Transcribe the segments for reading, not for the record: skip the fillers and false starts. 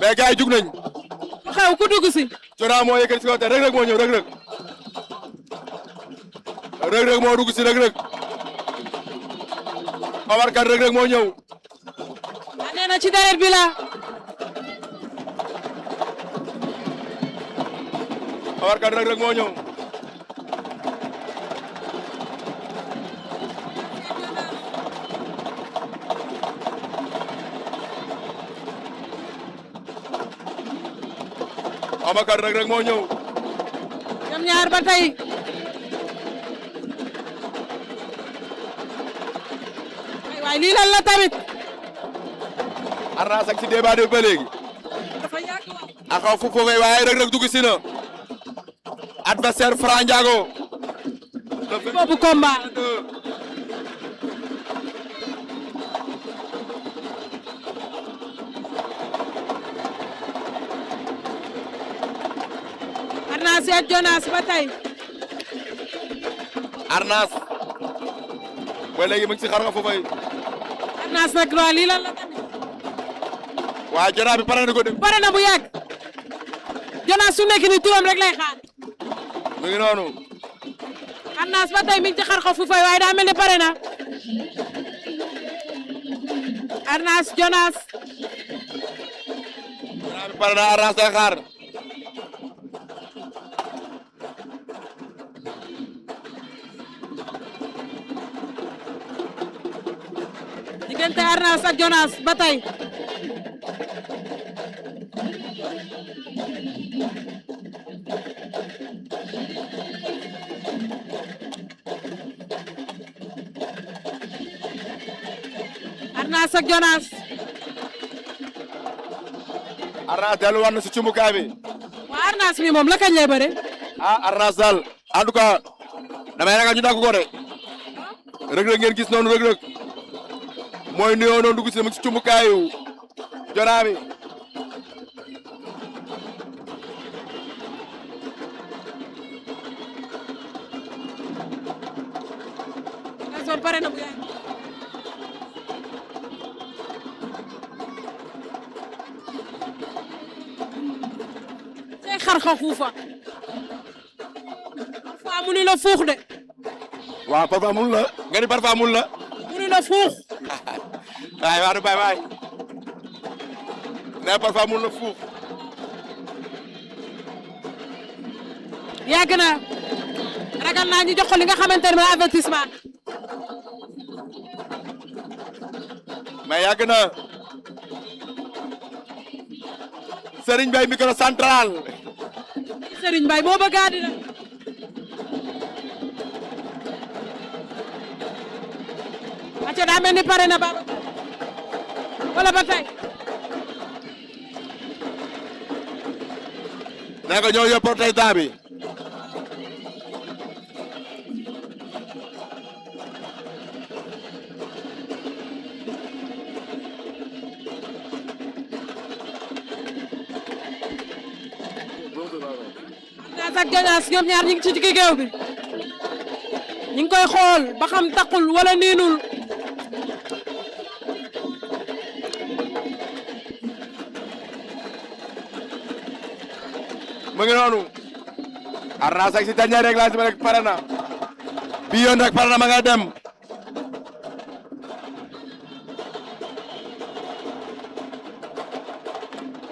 mais gars yi jug nañ. xew ku dugg si. Jona moo yëkkati si kaw te Reug Reug moo ñëw Reug Reug. Reug Reug moo dugg si Reug Reug. Omar Kane Reug Reug moo ñëw. nee na ci deret bi la. Omar Kane Reug Reug moo ñëw. Omar Kane Reug Reug moo ñëw. ñoom ñaar ba tey. waay lii lan la tamit. Arnaas ak ci débat bi ba léegi. dafa yàgg waay. ak xaw fu foofee waaye Reug Reug dugg si na. adversaire Franc Ndiago. boobu combat. Arnaas ak Jonas ba tey. Arnaas. ba léegi mu ngi si xar nga foofee. Arnaas nag waa lii lan la tamit. waa Jona bi pare na ko dem. pare na bu yàgg. Jonas su nekk nii turam rek lay xaar. mu ngi noonu. Arnaas ba tey mi ngi ci xar fu fay waaye daa mel ni pare na. Arnaas Jonas. Jona bi pare na Arnaas day xaar. diggante Arnaas ak Jonas ba tey. Arnaas ak Jonas. Arnaas delluwaat na si cumbukaay bi. waa Arnaas mi moom la kañ lay bëre. Arnaas daal en tout cas damay ragal ñu dagg ko de. Reug Reug ngeen gis noonu Reug Reug mooy nuyoo noonu dugg si mu si cumbukaayu Jona bi. Arnaas pare na bu yàgg. say xar xa xuufa. parfois mu ni la fuux de. waaw parfois mun la. nga ni parfois mun la. mu ni la fuux. waay waa du bay waay. nee parfois mun la fuux. yàgg na. ragal naa ñu jox ko li nga xamante ne mooy avertissement. mais yàgg na. Serigne Mbaye micro central. Serigne Mbaye moo bëgg a dina. acca daa mel ni pare na Baba wala ba tey. nee ko ñëw yóbbu tey temps bi. Arnaas ak Jonas ñoom ñaar ñu ngi ci digg géew bi. ñu ngi koy xool ba xam taqul wala niinul. mu ngi noonu. Arnaas ak si dernier réglage bi rek pare na. bii yoon rek pare na ma nga dem.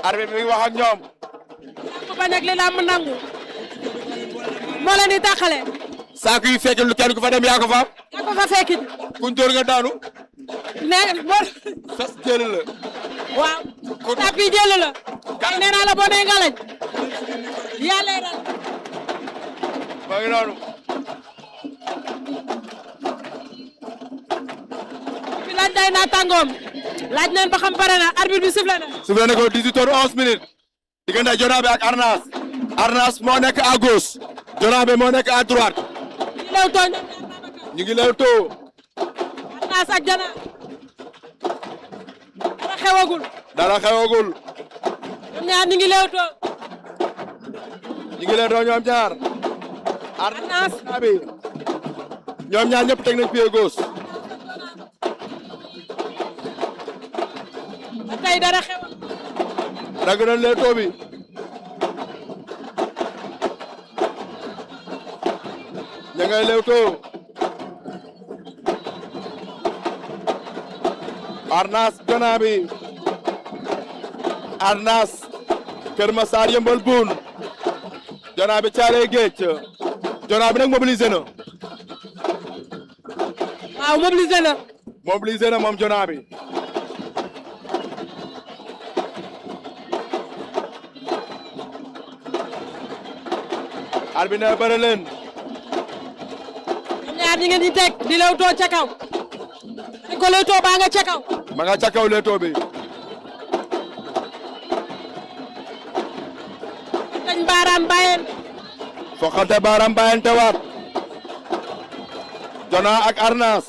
arbitre bi mi ngi wax ak ñoom. mu bañ ak li làmb nangu. moo leen di tàqale. saako yi fekk lu kenn ku fa dem yaa ko fa. yaa ko fa fekk. kuñ tóor nga daanu. nee boo. sas jël la. waaw. tapi jël la. kay nee naa la boo nee ngalañ. yàlla lay dal. maa ngi noonu. bi laaj day naa tàngoom. laaj nañ ba xam pare na arbitre bi sifflé na. sifflé na ko 18h11. diggante Jona bi ak Arnaas. Arnaas moo nekk à gauche. Jona bi moo nekk à droite. ñu lew tooñ. ñu ngi lew too. Arnaas ak Jona. dara xewagul. dara xewagul. ñoom ñaar ñu ngi lew too. ñu ngi lew too ñoom ñaar. Arnaas. bi ñoom ñaar ñëpp teg nañ pied gauche. ba tey dara xewagul. dagg nañ leetoo bi ña ngay leetoo Arnas Jona bi Arnas Kër Massar Yëmbal Buun Jona bi Caare Géej Jona bi nag mobilisé na waaw mobilisé na moom Jona bi arbitre ne bëre leen ñaar ñi ngeen di teg di lewtoo ca kaw di ko lewtoo baa nga ca kaw ma nga ca kaw leetoo bi dañ baaraam bàyyeen foxante baaraam bàyyeen te waat Jona ak Arnas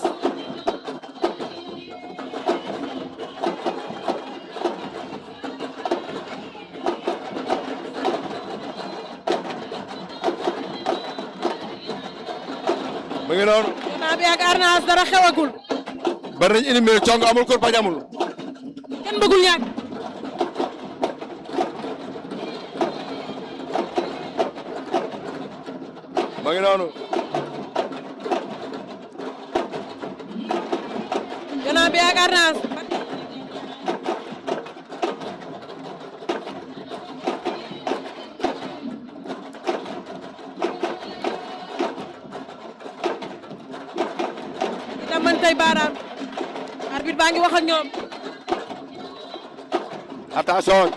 mu ngi noonu Jona bi ak Arnas dara xewagul bari nañ indi mais cong amul kur pañ amul kenn bëggul ñàkk mu ngi noonu Jona bi ak Arnas man tey baaraam arbitre baa ngi wax ak ñoom attention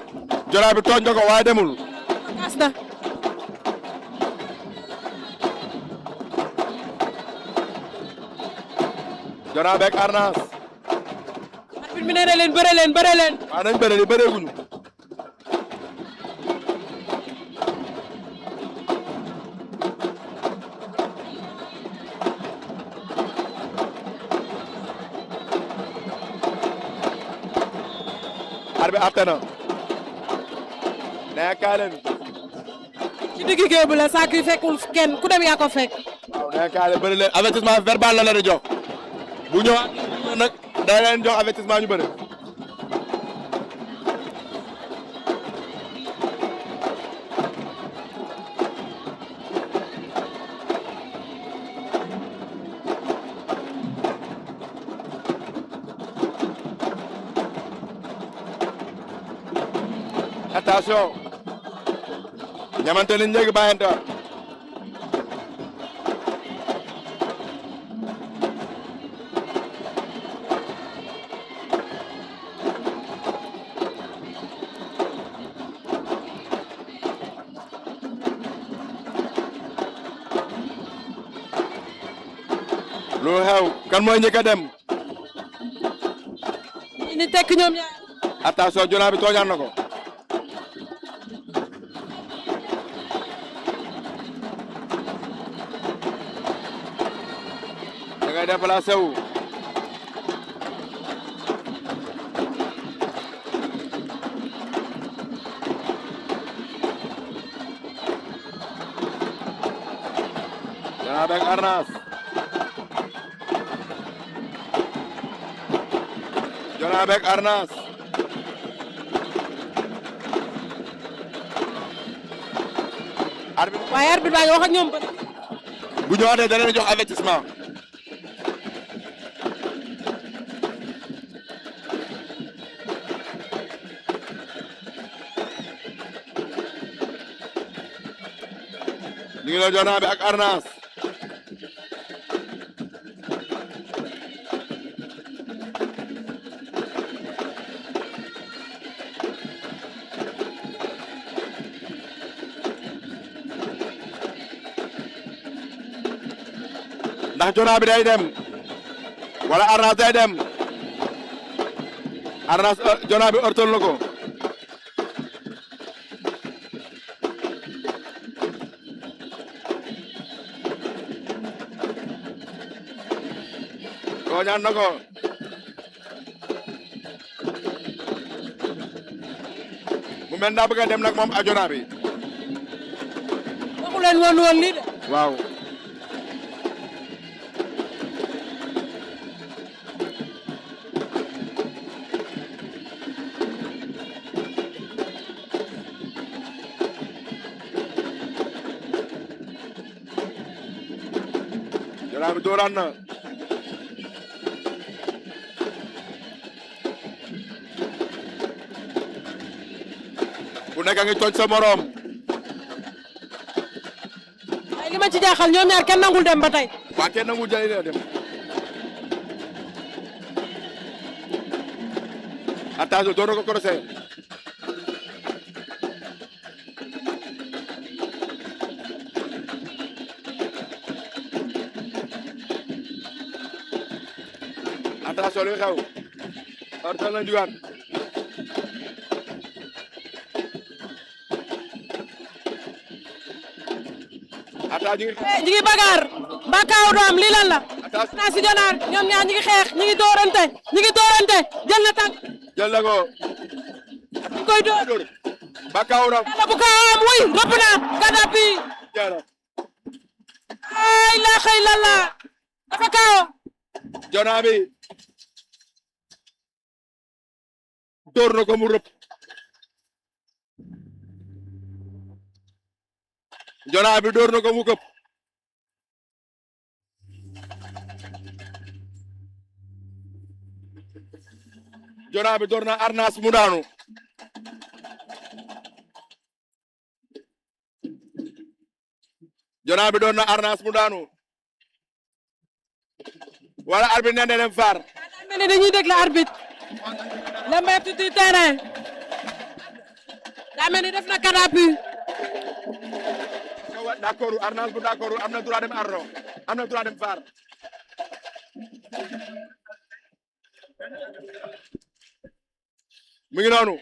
Jona bi tooñ na ko waaye demul gas na Jona beeg Arnas arbitre bi nee na leen bëre leen waaw nañ bëre li bëreeguñu arbitre atte na nee kaay leen ci digg géew bi la saako yi fekkul kenn ku dem yaa ko fekk waaw nee kaay leen bëri leen avertissement verbal la leen di jox bu ñëwaat nag da leen jox avertissement ñu bëri attention ñamante nañ léegi bàyyante waat lu xew kan mooy njëkk a dem ni tekk ñoom ñaar attention Jona bi tooñaan na ko da ngay déplacé wu Jona beeg Arnas Jona beeg Arnas waaye arbitre baa ngi wax ak ñoom bëri bu ñëwaatee da leen jox avertissement ñu ngi la Jona bi ak Arnas ndax Jona bi day dem wala Arnas day dem Arnas Jona bi ërtal na ko tooñaan na ko mu mel daa bëgg a dem nag moom a Jona bi waxu leen woon lii de waaw Jona bi dooran na ku nekk a ngi toj sa morom ay li ma ci jaaxal ñoom ñaar kenn nangul dem ba tey waa kenn nangul jëli dem attention door na ko crochet attention li xew artal na jugaat attention ñi ngi bagaar bakaaw do am lii lan la naa si jonaar ñoom ñaar ñi ngi xeex ñi ngi doorante jël na tànk jël na ko ñi koy door bakaaw ram yàlla bu kaaw am wuy rëpp na Kadapi ay la xëy lalla dafa kaaw Jona bi door na ko mu rëpp Jona bi door na ko mu këpp Jona bi door na arnas mu daanu Jona bi door na arnas mu daanu wala arbitre nee na dem faar mel ni dañuy déglu arbitre le maître du terrain daa mel ni def na Kadapi d'accord arnas bu d'accord am na droit dem ardo am na droit dem faar mu ngi noonu